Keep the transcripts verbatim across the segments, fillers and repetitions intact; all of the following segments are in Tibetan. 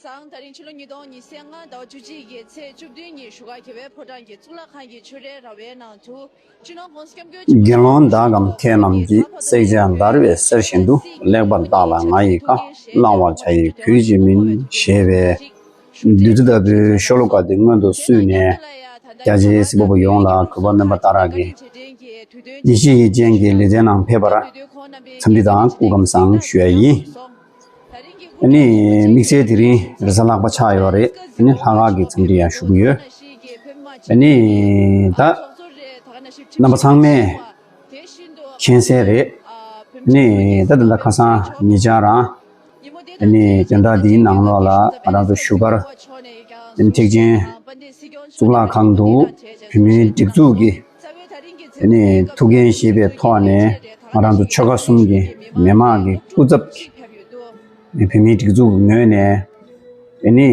ད་རིང་ཕྱི་ལོ་ཉིས་སྟོང་ཉི་ཤུ་རྩ་ལྔ་ཟླ་བ་བཅུ་གཅིག་གི་ཚེས་བཅུ་བདུན་ཉིན་བཞུགས་སྒར་རྒྱལ་བའི་ཕོ་བྲང་གི་གཙུག་ལག་ཁང་གི་ཆོས་རའི་ར་བའི་ནང་དུ། དགེ་སློང་དག་གམ་མཁས་རྣམས་ཀྱིས། བསྲེག་བཅད་འདར་བའི་གསེར་བཞིན་དུ། ལེགས་པར་བརྟགས་ལ་ང་ཡི་བཀའ། བླང་བར་བྱ་ཡི་གུས་ཀྱིས་སྨིན། ཞེས་པའི་བདུད་རྩི་ལྟ་བུའི་ཤོ་ལོ་ཀ་འདི་སྔོན་དུ་བསུས་ནས། རྒྱ་ཆེའི་སྲིད་པ་པོ་ཡོངས་ལ་གུས་པ་སྨན་པ་ཏཱ་ར་གིས་ཡེ་ཤེས་ཀྱི་སྤྱན་གྱིས་ལེགས་སྦྱར་ནང་ཕེབས་པར་འཚམས་འདྲི་དང་སྐུ་ཁམས་བཟང་ཞུ་ཡ་ཡིན། ཨ་ནི་དམིགས་བསལ་དེ་རིང་རེས་གཟའ་ལྷག་པ་ཆགས་ཡོད་རེད། ཨ་ནི་ལྷག་དཀར་གྱི་འཚམས་འདྲི་ཡང་ཞུ་གི་ཡོད། ཨ་ནི་ད་རྣམ་པ་ཚང་མས་མཁྱེན་གསལ་རེད། ཨ་ནི་ད་ད་ལྟ་ཁ་སང་ཉེ་ཆར་རང་ཨ་ནི་བདུན་ཕྲག་འདིའི་ནང་ལོགས་ལ་ང་རང་ཚོ་བཞུགས་སྒར་ཨ་ནི་ཐེག་ཆེན་གཙུག་ལག་ཁང་དུ་བོད་མིའི་སྒྲིག་འཛུགས་ཀྱི་ཨ་ནི་ཐུགས་འགན་བཞེས་པའི་ཐོག་ནས་ང་རང་ཚོ་ཆོལ་ཁ་གསུམ་གྱི་མི་མང་གི་སྐུ་ཚབ་ཀྱིས་བོད་མིའི་སྒྲིག་འཛུགས་ཀྱི་ངོས་ནས་ཨ་ནི་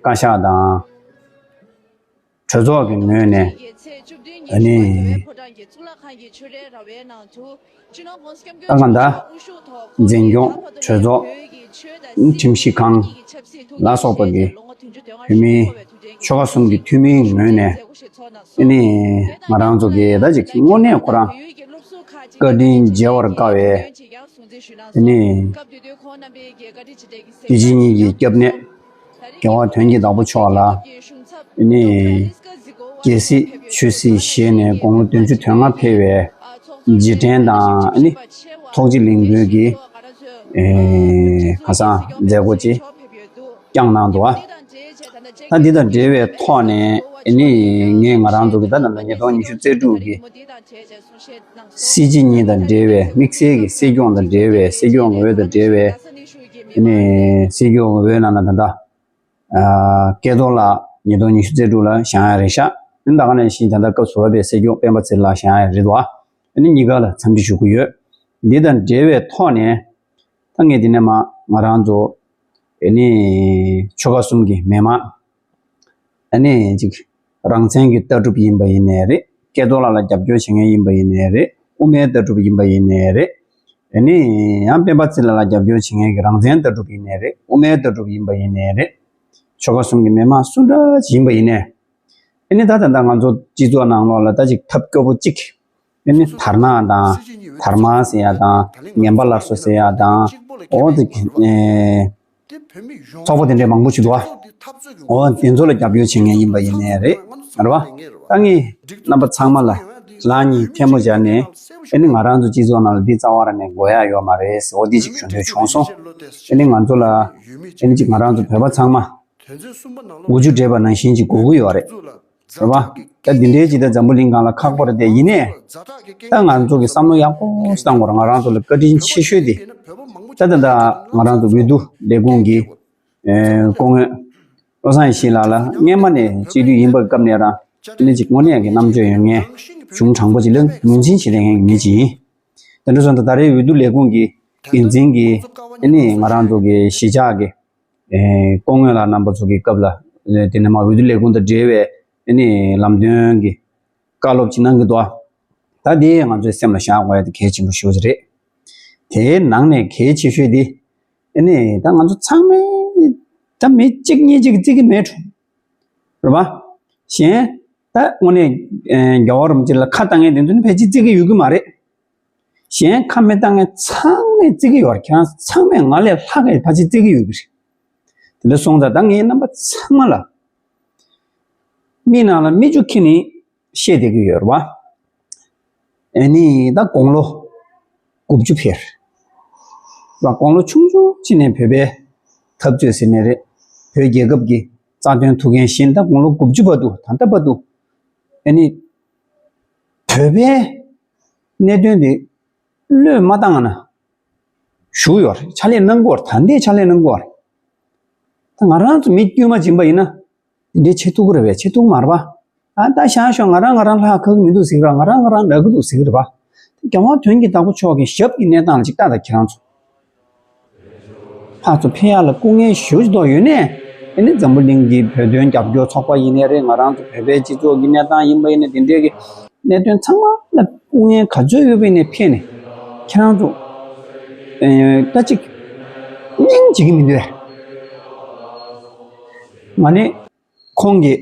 བཀའ་ཤག་དང་། གྲོས་ཚོགས་ཀྱི་ངོས་ནས་ཨ་ནི་ད་གང་ལྟར་འཛིན་སྐྱོང་གྲོས་ཚོགས་ཁྲིམས་ཞིབ་ཁང་ལ་སོགས་པ་གི་བོད་མིའི་ཆོལ་ཁ་གསུམ་གྱི་འཐུས་མིའི་ངོས་ནས་ཨ་ནི་ང་རང་ཚོ་གི་ད་ཅིག་དངོས་གནས་ཁོ་རང་བཀའ་དྲིན་འཇལ་བར་དཀའ་བའི་ཨ་ནི་དེ་རྗེས་ཉིད་ཀྱི་སྐྱབས་གནས། རྒྱལ་བ་དོན་གྱི་བདག་པོ་མཆོག་ལ་ནི་རྒྱལ་སྲིད་ཆོས་སྲིད་བཞེས་ནས་དགུང་ལོ་བདུན་ཅུ་དོན་ལྔ་ཕེབས་པའི་རྗེས་དྲན་དང་ནི་ཐུགས་རྗེ་ལེགས་འབུལ་གྱི་ཁ་སང་མཛད་སྒོ་ཅིག་བསྐྱངས་གནང་འདུག་ད་འདི་དང་འབྲེལ་བའི་ཐོག་ནས་ནི་ངས་ང་རང་ཚོ་གི་ད་ད་ལྟ་ཉིས་སྟོང་ཉི་ཤུ་རྩ་དྲུག་གི་སྲིད་སྤྱི་གཉིས་དང་འབྲེལ་བའི་དམིགས་བསལ་གྱི་སྲིད་སྐྱོང་དང་འབྲེལ་བའི་སྲིད་སྐྱོང་འོས་དང་འབྲེལ་བའི་ནི་སྲིད་སྐྱོང་འོས་ནང་ན་ད་ལྟ། སྐལ་རྡོར་ལགས་ཉིས་སྟོང་ཉི་ཤུ་རྩ་དྲུག་ལ་བཞེངས་ཡ་རེད་ཤག་ཨ་ནི་ད་ག་ནང་བཞིན་ད་ལྟ་སྐབས་སུ་བབས་པའི་སྲིད་སྐྱོང་སྤེན་པ་ཚེ་རིང་ལགས་བཞེངས་ཡ་རེད་འདུག་ཨ་ནི་གཉིས་ཀ་ལ་འཚམས་འདྲི་ཞུ་གི་ཡོད། འདི་དང་འབྲེལ་བའི་ཐོག་ནས་ད་ངས་འདི་ནས་མ་ང་རང་ཚོ་ཨ་ནི་ཆོལ་ཁ་གསུམ་གྱི་མི་མང་ཨ་ནི་ཅིག་རང་བཙན་གྱི་ལྟ་གྲུབ་ཡིན་པ་ཡིན་ནའི་རེད། སྐལ་རྡོར་ལགས་ལ་རྒྱབ་སྐྱོར་བྱེད་མཁན་ཡིན་པ་ཡིན་ནའི་རེད། དབུ་མའི་ལྟ་གྲུབ་ཡིན་པ་ཡིན་ནའི་རེད། ཨ་ནི་ཡང་སྤེན་པ་ཚེ་རིང་ལ་རྒྱབ་སྐྱོར་བྱེད་མཁན་གྱི་རང་བཙན་ལྟ་གྲུབ་ཡིན་ནའི་རེད། དབུ་མའི་ལྟ་གྲུབ་ཡིན་པ་ཡིན་ནའི་རེད། ཆོལ་ཁ་གསུམ་གྱི་མི་མང་སུ་འདྲ་ཅིག་ཡིན་པ་ཡིན་ནའི། ཨ་ནི་ད་ད་ལྟ་ང་ཚོ་སྤྱི་ཚོགས་ནང་ལོགས་ལ་ད་ཅིག་ཐབས་སྐྱོ་པོ་གཅིག་ཨ་ནི་དར་ནག་དང་དར་དམར་ཟེར་ཡ་དང་ངན་པ་སླར་གསོ་ཟེར་ཡ་དང་འོ་དེ་ཚོགས་པ་དེ་འདྲའི་མང་པོ་ཞིག་འདུག་ཨ། འོ་དེ་ཚོ་ལ་རྒྱབ་སྐྱོར་བྱེད་མཁན་ཡིན་པ་ཡིན་ནའི་རེད། རེད་བ། ད་ངས་རྣམ་པ་ཚང་མ་ལ་ལག་གཉིས་ཐལ་མོ་སྦྱར་ནས་ཨ་ནི་ང་རང་ཚོ་སྤྱི་ཚོགས་ནང་ལ་འདི་རྩ་བ་རང་ནས་དགོས་ཡ་ཡོད་མ་རེད་ཟེར་འོ་འདི་ཅིག་ཞུ་འདོད་བྱུང་སོང་། ཨ་ནི་ང་ཚོ་ལ་ཨ་ནི་ཅིག་ང་རང་ཚོ་བོད་པ་ཚང་མ་དགུ་བཅུ་འདྲེས་པ་ནང་བཞིན་ཅིག་དགོས་ཀྱི་ཡོད་རེད། རེད་བ། ད་འདི་འདྲའི་ཅིག་ད་འཛམ་བུ་གླིང་སྒང་ལ་ཁག་པོ་རེད་དེ་ཡིན་ནའི། ད་ང་ཚོ་གི་བསམ་བློ་ཡག་པོ་ཞིག་བཏང་དགོས་རེད། ང་རང་ཚོ་ལ་བཀའ་དྲིན་ཆེ་ཤོས་དེ། ད་ད་ད་ང་རང་ཚོ་འོས་བསྡུ་ལས་ཁུངས་ཀྱི་སྐུ་ངོ་བློ་བཟང་ཡེ་ཤེས་ལགས་ལ་སྔས་མ་ནས་སྤྱི་འཐུས་ཡིན་པའི་སྐབས་ནས་རང་ཨ་ནི་ཅིག་དངོས་གནས་ཀྱི་རྣམ་དཔྱོད་ཡོད་མཁན་གཞུང་དྲང་པོ་ཅིག་ལ་ངོས་འཛིན་བྱེད་མཁན་གྱི་མི་ཅིག་ཡིན། དེ་འདྲ་སོང་ཙང་ད་རེས་འོས་བསྡུ་ལས་ཁུངས་ཀྱི་འགན་འཛིན་གྱིས་ཨ་ནི་ང་རང་ཚོ་གི་གཞིས་ཆགས་ཀྱི་སྐུ་ངོ་ལགས་རྣམ་པ་ཚོ་གི་སྐབས་ལ་དེ་ནས་མ་འོས་བསྡུ་ལས་ཁུངས་དང་འབྲེལ་བའི་ཨ་ནི་ལམ་སྟོན་གྱི་བཀའ་སློབ་ཅིག་གནང་གི་འདུག་ད་དེ་ང་ཚོའི་སེམས་ལ་བཞག་དགོས་ཡ་དེ་གལ་ཆེན་པོ་ཞེ་པོ་ཅིག་རེད། དེའི་ནང་ནས་གལ་ཆེ་ཤོས་དེ་ཨ་ནི་ད་ང་ཚོ་ཚང་མས་ད་མི་གཅིག་གཉིས་གཅིག་བརྩི་གི་མེད་འགྲོ། རེད་པ། གཞན་ད་དངོས་གནས་རྒྱལ་བ་རིན་པོ་ཆེ་ལ་ཁ་བཏང་མཁན་དེ་ཚོ་ནི་ཕལ་ཆེར་བརྩི་གི་ཡོད་ཀྱི་མ་རེད། གཞན་ཁ་མི་བཏང་མཁན་ཚང་མས་བརྩི་གི་ཡོད་རེད། ཁྱེད་རང་ཚང་མས་ང་ལས་ལྷག་གིས་ཕལ་ཆེར་བརྩི་གི་ཡོད་ཀྱི་རེད། དེ་འདྲ་སོང་ཙང་ད་ངས་རྣམ་པ་ཚང་མ་ལ་མིག་ནང་ལ་མིག་ཆུ་འཁྱེར་ནས་བཤད་བསྡད་ཀྱི་ཡོད་རེད་པ། ཨ་ནི་ད་དགུང་ལོ་དགུ་བཅུ་ཕེབས། ད་དགུང་ལོ་ཆུང་ཆུང་ཅིག་ནས་བོད་པའི་འཐབ་རྩོད་ཟེར་ནའི་རེད། བོད་རྒྱལ་ཁབ་ཀྱི་རྩ་དོན་ཐུགས་འགན་བཞེས་ད་དགུང་ལོ་དགུ་བཅུ་བར་དུ་ད་ལྟ་བར་དུ་ཨ་ནི་བོད་པའི་གནད་དོན་དེ་བློས་མ་བཏང་ན་བཞུགས་ཡོད་རེད། ཕྱག་ལས་གནང་དགོས་རེད། ད་ལྟའི་ཕྱག་ལས་གནང་དགོས་རེད། ད་ང་རང་ཚོ་མི་དཀྱུས་མ་ཕྱིན་པ་ཡིན་ན་འདི་བྱེད་ཐུབ་ཀྱི་རེད་པས། བྱེད་ཐུབ་ཀྱི་མ་རེད་པ། ཨ་ད་ཤང་ཤོག་ང་རང་ང་རང་ལྷག་ཁག་གི་མི་འདུག་ཟེར་གི་ར། ང་རང་ང་རང་ལབ་གི་འདུག་ཟེར་གི་རེད་པ། རྒྱལ་དབང་དོན་གྱི་བདག་པོ་མཆོག་གི་ཞབས་ཀྱི་གནས་སྟངས་ལ་ཅིག་ལྟ་དང་ཁྱེད་རང་ཚོ། ཕར་ཚུར་ཕེབས་ཡག་ལ་སྐུ་ངལ་ཞེ་པོ་ཅིག་ཐོག་ཡོད་ནས། ཨ་ནི་འཛམ་བུ་གླིང་གི་བོད་དོན་རྒྱབ་སྐྱོར་ཚོགས་པ་ཡིན་ནའི་རེད། ང་རང་ཚོ་བོད་པའི་སྤྱི་ཚོགས་ཀྱི་གནས་སྟངས་ཡིན་པ་ཡིན་ནའི་དེ་འདྲའི་གི་གནད་དོན་ཚང་མ་ལ་སྐུ་ངལ་ག་ཚོད་ཡོད་པ་ཡིན་ནའི་ཕེབས་ནས་ཁྱེད་རང་ཚོ་ཨེ་ད་ཅིག་སྙིང་རྗེ་གི་མི་འདུག་གས། ང་ནི་ཁོང་གི་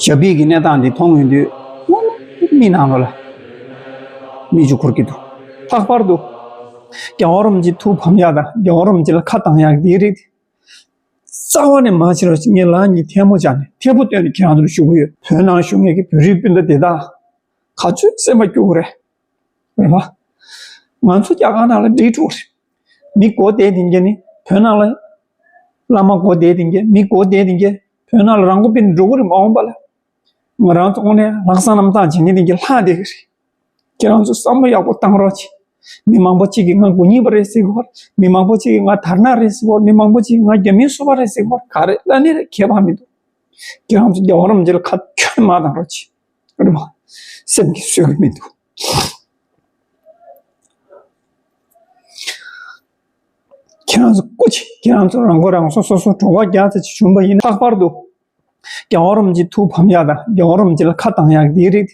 ཞབས་པད་ཀྱི་གནས་སྟངས་འདི་མཐོང་ཡོང་དུས་དངོས་གནས་མིག་ནང་ལོགས་ལ་མིག་ཆུ་འཁོར་གྱི་འདུག། ལྷག་པར་དུ་རྒྱལ་བ་རིན་པོ་ཆེ་ཐུགས་ཕམ་ཡག་དང་རྒྱལ་བ་རིན་པོ་ཆེ་ལ་ཁ་བཏང་ཡག་འདིའི་རིགས་རྩ་བ་ནས་མ་བྱེད་རོགས། ངས་ལག་གཉིས་ཐལ་མོ་སྦྱར་ནས་ཐད་པོ་བཏོན་ནས་ཁྱེད་རང་ཚོར་ཞུ་གི་ཡོད། བོད་ནང་བཞུགས་མཁན་གྱི་བོད་རིགས་སྤུན་ཟླ་དེ་དག་ག་ཚོད་སེམས་པ་སྐྱོ་གི་རེད། རེད་པ། ང་ཚོ་རྒྱ་གར་ནང་ལ་འགྲིག་འགྲོ་གི་རེད། མི་མགོ་བདེ་དེ་འགས་ནི་བོད་ནང་ལ་བླ་མ་མགོ་བདེ་དེ་འགས་མི་མགོ་བདེ་དེ་འགས་བོད་ནང་ལ་རང་མགོ་སྤུན་འགྲོ་གི་རེད། མ་འོངས་པ་ལ་ང་རང་ཚོ་དངོས་གནས་ལྷག་བསམ་རྣམ་དག་བྱེད་མཁན་དེ་འགས་ལྷག་བསྡད་གི་རེད། ཁྱེད་རང་ཚོ་བསམ་བློ་ཡག་པོ་བཏང་རོགས་གྱིས། མི་མང་པོ་གཅིག་གིས་ང་དགུ་ཉིད་པ་རེད་ཟེར་གི་བར། མི་མང་པོ་གཅིག་གིས་ང་དར་ནག་རེད་ཟེར་གི་བར། མི་མང་པོ་གཅིག་གིས་ང་རྒྱ་མིའི་སོ་པ་རེད་ཟེར་གི་བར། ག་རེ་ལབ་ནི་རེད། ཁྱད་པར་མི་འདུག། ཁྱེད་རང་ཚོ་རྒྱལ་བ་རིན་པོ་ཆེ་ལ་ཁ་ཁྱོན་མ་བཏང་རོགས་གྱིས། རེད་མ། སེམས་ཀྱིས་བཟོད་ཀྱི་མི་འདུག། ཁྱེད་རང་ཚོ་སྐུ་མཁྱེན། ཁྱེད་རང་ཚོ་རང་མགོ་རང་སོ་སོ་སོ་གྲོད་ཁོག་རྒྱགས་ཚད་ཅིག་བྱུང་པ་ཡིན་ན། ལྷག་པར་དུ་རྒྱལ་བ་རིན་པོ་ཆེ་ཐུགས་ཕམ་ཡག་དང་རྒྱལ་བ་རིན་པོ་ཆེ་ལ་ཁ་བཏང་ཡག་འདིའི་རིགས་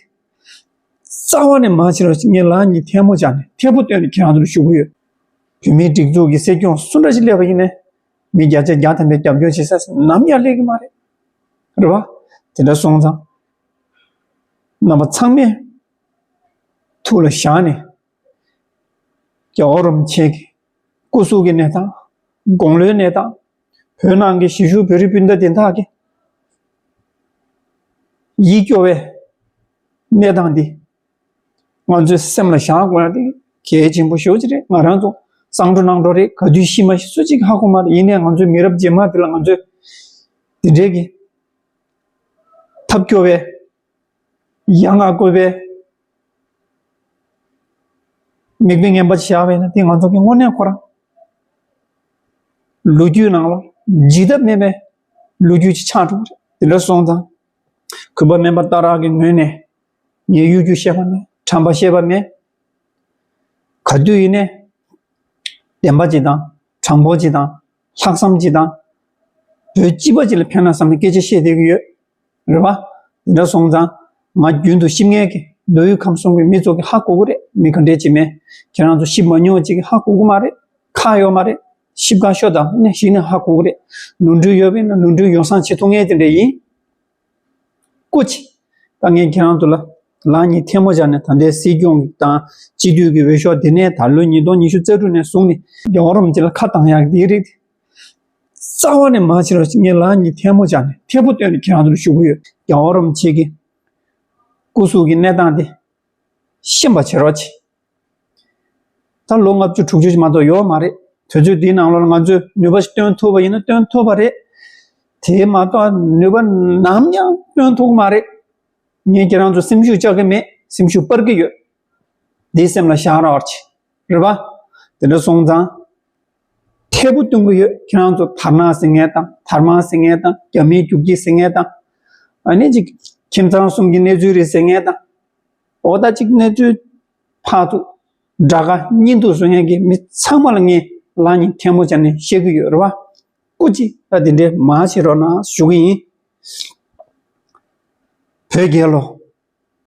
རྩ་བ་ནས་མ་བྱེད་རོགས། ངས་ལག་གཉིས་ཐལ་མོ་སྦྱར་ནས་ཐད་པོ་བཏོན་ནས་ཁྱེད་རང་ཚོར་ཞུ་གི་ཡོད། བོད་མིའི་སྒྲིག་འཛུགས་ཀྱི་སྲིད་སྐྱོང་སུ་འདྲ་ཞིག་སླེབས་པ་ཡིན་ནའི་མི་བརྒྱ་ཆ་བརྒྱ་ཐམ་པས་རྒྱབ་སྐྱོར་བྱེད་ས་ནམ་ཡང་སླེབས་ཀྱི་མ་རེད། རེད་པ། དེ་འདྲ་སོང་ཙང་རྣམ་པ་ཚང་མས་ཐུགས་ལ་བཞག་ནས་རྒྱལ་བ་རིན་པོ་ཆེ་གི་སྐུ་གཟུགས་ཀྱི་གནས་སྟངས། དགུང་ལོའི་གནས་སྟངས། བོད་ནང་གི་གཞིས་བཞུགས་བོད་རིགས་སྤུན་ཟླ་དེ་དག་གི་ཡིད་སྐྱོ་བའི་གནས་སྟངས་འདི་ང་ཚོའི་སེམས་ལ་བཞག་དགོས་ཡག་དེ་གལ་ཆེན་པོ་ཞེ་པོ་ཅིག་རེད། ང་རང་ཚོ་གཙང་ཁྲོ་གནང་འགྲོ་རེད། ག་དུས་ཤི་མ་ཤི་སུ་གཅིག་ཧ་གོ་མ་རེད། ཡིན་ནའི་ང་ཚོའི་མི་རབས་རྗེས་མ་དེ་ལ་ང་ཚོས་དེ་འདྲའི་གི་ཐབས་སྐྱོ་བའི་ཡ་ང་དགོས་པའི་མིག་དཔེ་ངན་པ་ཞིག་བཞག་པ་ཡིན་ན། དེ་ང་ཚོ་གི་དངོས་གནས་ཁོ་རང་ལོ་རྒྱུས་ནང་ལ་བརྗེད་ཐབས་མེད་པའི་ལོ་རྒྱུས་ཅིག་ཆགས་འགྲོ་གི་རེད། དེ་འདྲ་སོང་ཙང་གུས་པ་སྨན་པ་སྟག་རག་གི་ངོས་ནས་ངས་གཡོ་སྒྱུ་བཤད་པ་མེད། ཁྲམ་པ་བཤད་པ་མེད། ག་དུས་ཡིན་ནའི་བདེན་པ་ཅིག་དང་། དྲང་པོ་ཅིག་དང་། ལྷག་བསམ་ཅིག་དང་། བོད་སྤྱི་པ་ཅིག་ལ་ཕན་ན་བསམ་ནས་སྐད་ཆ་བཤད་བསྡད་ཀྱི་ཡོད། རེད་པ། དེ་འདྲ་སོང་ཙང་ང་རྒྱུན་དུ་གཤིབ་མཁན་གྱི་མདོ་དབུས་ཁམས་གསུམ་གྱི་མི་ཚོ་གིས་ཧ་གོ་གི་རེད། མི་ག་འདྲས་ཅིག་མེད། ཁྱེད་རང་ཚོ་གཤིབ་མ་མྱོང་ཅིག་གིས་ཧ་གོ་གི་མ་རེད། ཁག་ཡོད་མ་རེད། གཤིབ་ཁ་ཤོ་དང་ནས་གཞི་ནས་ཧ་གོ་གི་རེད། ནོར་འཁྲུལ་ཡོད་པ་ཡིན་ན་ནོར་འཁྲུལ་ཡོ་བསྲང་བྱེད་ཐུབ་མཁན་དེ་འདྲ་ཡིན། སྐུ་མཁྱེན། ད་ངས་ཁྱེད་རང་ཚོ་ལ་ལག་གཉིས་ཐལ་མོ་སྦྱར་ནས་ད་ལྟའི་སྲིད་སྐྱོང་དང་སྤྱི་འཐུས་ཀྱི་འོས་ཤོག་དེ་ནས་ད་ལོ་ཉིས་སྟོང་ཉི་ཤུ་རྩ་དྲུག་ནས་བཟུང་ནས་རྒྱལ་བ་རིན་པོ་ཆེ་ལ་ཁ་བཏང་ཡག་འདིའི་རིགས་རྩ་བ་ནས་མ་བྱེད་རོགས། ངས་ལག་གཉིས་ཐལ་མོ་སྦྱར་ནས་ཐད་པོ་བཏོན་ནས་ཁྱེད་རང་ཚོར་ཞུ་གི་ཡོད། རྒྱལ་བ་རིན་པོ་ཆེ་གི་སྐུ་གཟུགས་ཀྱི་གནས་སྟངས་དེ་ཤེས་པ་བྱེད་རོགས་གྱིས། ད་ལོ་ལྔ་བཅུ་དྲུག་ཅུ་ཞིག་མ་གཏོགས་ཡོད་མ་རེད། དུས་ཚོད་འདིའི་ནང་ལོགས་ལ་ང་ཚོས་ནུས་པ་ཞིག་བཏོན་ཐུབ་པ་ཡིན་ན་བཏོན་ཐུབ་པ་རེད། དེ་མ་གཏོགས་ནུས་པ་ནམ་ཡང་བཏོན་ཐུབ་ཀྱི་མ་རེད། ངས་ཁྱེད་རང་ཚོ་སེམས་ཤུགས་བཅག་གི་མེད། སེམས་ཤུགས་སྤར་གྱི་ཡོད། འདི་སེམས་ལ་བཞག་རོགས་གྱིས། རེད་པ། དེ་འདྲ་སོང་ཙང་ཐད་པོ་གཏོང་གི་ཡོད། ཁྱེད་རང་ཚོ་དར་ནག་ཟེར་མཁན་དང་དར་དམར་ཟེར་མཁན་དང་རྒྱ་མིའི་རྒྱུག་ཁྱི་ཟེར་མཁན་དང་། ཨ་ནི་ཅིག་ཁྱིམ་ཚང་གསུམ་གྱི་གནས་ཚུལ་རེད་ཟེར་མཁན་དང་། འོ་ད་ཅིག་གནས་ཚུལ་ཕར་ཚུར་དགྲ་དགའ་གཉེན་སྡུག་བཟོ་མཁན་གྱི་མི་ཚང་མ་ལ་ངས་ལག་གཉིས་ཐལ་མོ་སྦྱར་ནས་བཤད་ཀྱི་ཡོད། རེད་པ། སྐུ་མཁྱེན། ད་དེ་འདྲའི་མ་བྱེད་རོགས་གནང་ཞུ་གི་ཡིན། བོད་རྒྱལ་ལོ།